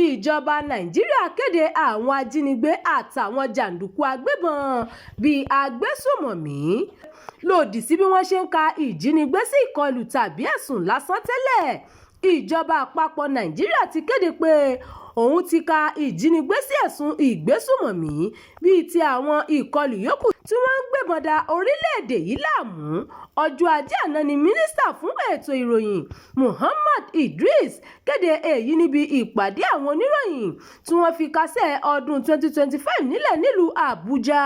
Ìjọba Nàìjíríà kéde àwọn ajínigbé àtàwọn jàǹdùkú agbébọn bíi agbésùnmọ̀mí, lòdì sí bí wọ́n ṣe ń ka ìjínigbé sí ìkọlù tàbí ẹ̀sùn lásán tẹ́lẹ̀. Ìjọba àpapọ̀ Nàìjíríà ti kéde pé òun ti ka ìjínigbé sí ẹ̀sùn ìgbésùnmọ̀mí bíi ti àwọn ìkọlù yòókù tí wọ́n ń gbébọn da orílẹ̀-èdè yìí láàmú. Ọjọ́ Ajé àná ni Mínísítà fún Ètò Ìròyìn Mohammed Idris kéde èyí níbi ìpàdé àwọn oníròyìn tí wọ́n fi kásẹ̀ ọdún 2025 nílẹ̀ nílùú Àbújá.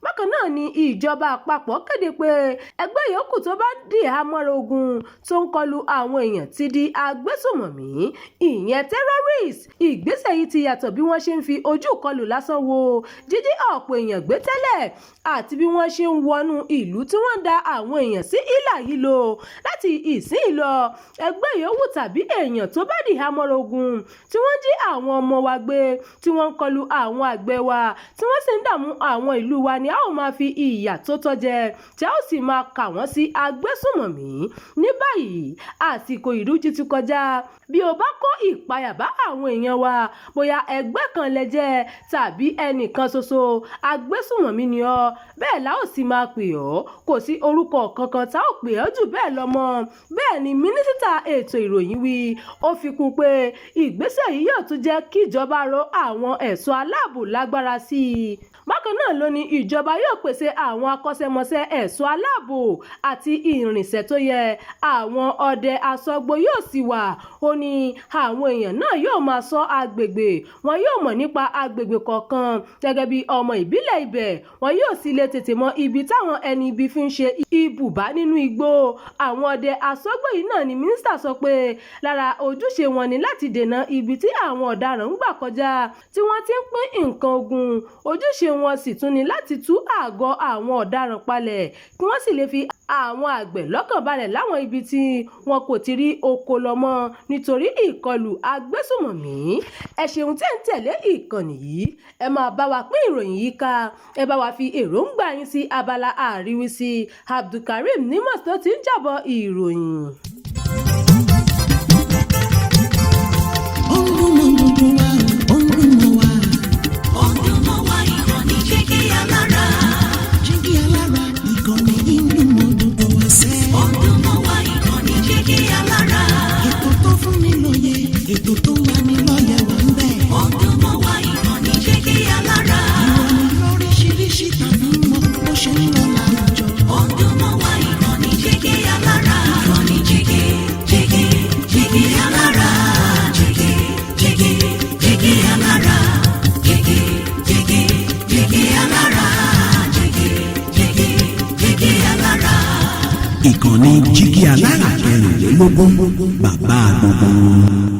Bákan náà ni ìjọba àpapọ̀ kéde pé ẹgbẹ́ yòówù tó bá dìhámọ́ra ogun tó ń kọlu àwọn èèyàn ti di agbésùnmọ̀mí, ìyẹn terrorist. Ìgbésẹ̀ yìí ti yàtọ̀ bí wọ́n ṣe ń fi ojú ìkọlù lásán wo jíjí ọ̀pọ̀ èèyàn gbé tẹ́lẹ̀ àti bí wọ́n ṣe ń wọnú ìlú tí wọ́n ń da àwọn èèyàn sí hílàhílo. Láti ìsinyìí lọ, ẹgbẹ́ yòówù tàbí èèyàn tó bá dìhámọ́ra ogun tí wọ́n jí àwọn ọmọ wa gbé, tí wọ́n ń kọlu àwọn àgbẹ̀ wa, tí wọ́n sì ń dààmú àwọn ìlú wa ni a ó máa fi ìyà tó tọ́ jẹ, tí a ó sì máa kà wọ́n sí agbésùnmọ̀mí. Ní báyìí, àsìkò ìrújú ti kọjá. Bí o bá kó ìpayà bá àwọn èèyàn wa, bóyá ẹgbẹ́ kan lẹ jẹ́ tàbí ẹnìkan ṣoṣo, agbésùnmọ̀mí ni ọ́, bẹ́ẹ̀ la ó sì máa pè ọ́. Kò sí orúkọ kankan tá ò pè ọ́ jù bẹ́ẹ̀ lọ mọ́. Bẹ́ẹ̀ ni mínísítà ètò ìròyìn wí. Ó fi kún un pé ìgbésẹ̀ yìí yóò tún jẹ́ kíjọba ró àwọn ẹ̀ṣọ́ aláàbò lágbára sí i. Bákan náà ló ní ìjọba yóò pèsè àwọn akọ́ṣẹ́mọṣẹ́ ẹ̀ṣọ́ aláàbò àti irinṣẹ́ tó yẹ, àwọn ọdẹ aṣọ́gbó yóò sì wà. Ó ní àwọn èèyàn náà yóò máa ṣọ́ agbègbè, wọn yóò mọ̀ nípa agbègbè kọ̀ọ̀kan gẹ́gẹ́ bí ọmọ ìbílẹ̀ ibẹ̀, wọn yóò sì lè tètè mọ ibi táwọn ẹni ibi fi ń ṣe ibùba nínú igbó. Àwọn ọdẹ aṣọ́gbó yìí náà ni mínísítà sọ pé lára ojúṣe wọn ni láti dènà ibi tí àwọn ọ̀daràn ń gbà kọjá tí wọ́n ti ń pín nǹkan ogun. Ojúṣe wọn sì tún ni láti tú àgọ́ àwọn ọ̀daràn palẹ̀ kí wọ́n sì lè fi àwọn àgbẹ̀ lọ́kàn balẹ̀ láwọn ibi tí wọn kò ti rí oko lọ mọ́ nítorí ìkọlù agbésùnmọ̀mí. Ẹ ṣeun tẹ́ ń tẹ̀lé ìkànnì yìí. Ẹ máa bá wa pín ìròyìn yìí ká, ẹ bá wa fi èròǹgbà yín sí abala àríwísí. Abdulkareem Nimos tó ti ń jábọ̀ ìròyìn. Ó ń dún mọ́ gbogbo wa, ó ń dún mọ́ wa. Ó ń dún mọ́ wa, ìkànnì Jígí Alára. Jígí Alára, ìkànnì yìí ń dún mọ́ gbogbo wa sẹ́. Ó ń dún mọ́ wa, ìkànnì Jígí Alára. Ètò tó fún ni lóye, ètò tó ń lani lọ́yẹ̀ wà ń bẹ̀. Ó ń dún mọ́ wa, ìkànnì Jígí Alára. Ìròyìn lóríṣiríṣi tàbí mọ bó ṣe ń lọ láwùjọ. Ó ń dún mọ́ wa, ìkànnì Jígí Alára. Ìkànnì Jígí, Jígí, Jígí Alára. Jígí, Jígí, Jígí Alára. Jígí, Jígí, Jígí Alára. Jígí, Jígí, Jígí Alára. Ìkànnì Jígí Alára 24, bàbá gbogbo wọn.